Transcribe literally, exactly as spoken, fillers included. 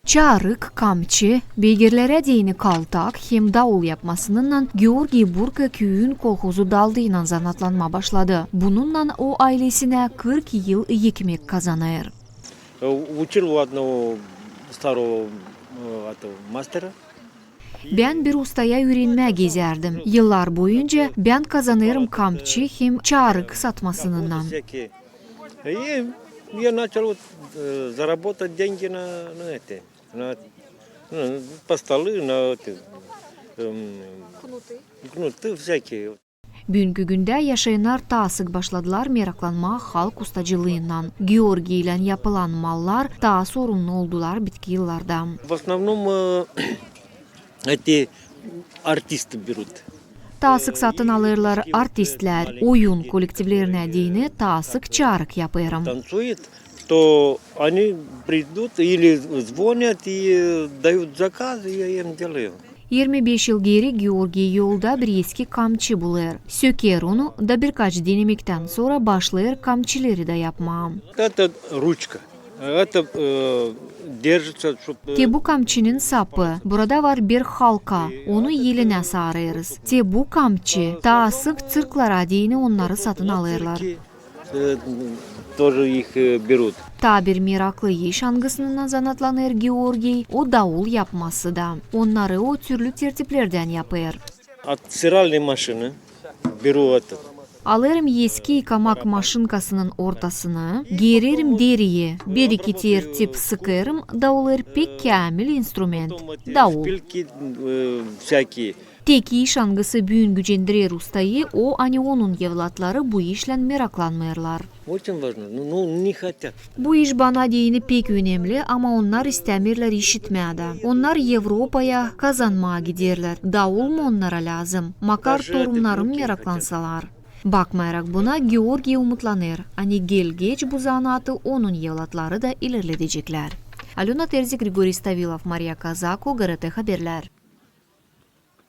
Çaarık, kamçı, beygirlerä deyni kaltak hem daul yapmasınnan Georgiy Burka küüyün kolhozu Daldıynan zanaatlanmaa başladı. Bununnan o aylesinä kırk yıl ekmek kazanêr. Э, учил у одного старого, э, этого мастера. Bän bir ustaya üürenmää gezärdim. Yıllar boyunca bän kazanêrım kamçı hem çaarık satmasınnan. И я начал вот, э, заработать деньги на, на это, на, ну, по столы, на эти, эм, кнуты всякие. Büünkü gündä yaşayannar taa sık başladılar meraklanmaa halk ustacılıınnan. Georgiylän yapılan mallar taa sorumlu oldular bitki yıllarda. В основном, э, эти артисты берут. Taa sık satın alêrlar artistlär, oyun kollektivlerinä deyni taa sık çaarık yapêrım. Танцуют, то они придут или звонят и дают заказ, и я им делаю. Yirmi beş yıl geeri Georgiy yolda bir eski kamçı bulêr. Söker onu da birkaç denemektän sora başlêêr kamçıları da yapmaa. Это ручка. Это, э, держится, чтоб, э, Te bu kamçının sapı. Burada var bir halka. Onu elinä saarêrız. Te bu kamçı. Taa sık ţirklara deyni onnarı satın alêrlar. Э, тоже их, э, берут. Taa bir meraklı iş, angısınnan zanaatlanêr Georgiy, o daul yapması da. Onnarı o türlü tertiplerdän yapêr. От стиральной машины беру этот. Alêrım eski yıkamak maşinkasının ortasını, gererim deriyi, bir-iki tertip sıkêrım, da olêr pek käämil instrument, daul. Шпильки, э, всякие. Tek iş, angısı büün gücendirer ustayı, o, ani onun evlatları bu işlän meraklanmêêrlar. Очень важно, ну, ну, не хотят. Bu iş bana deyni pek önemli, ama onnar istämeerlär işitmää dä. Onnar Evropaya kazanmaa giderlär. Daul mu onnara lääzım? Makar torunlarım meraklansalar. Bakmayaraq buna, Georgiy umutlanêr, ani gelgeç bu zanaatı onun evlatları da ilerledeceklär. Alöna Terzi, Grigoriy Stavilov, Mariya Kazako, GRT Haberlär.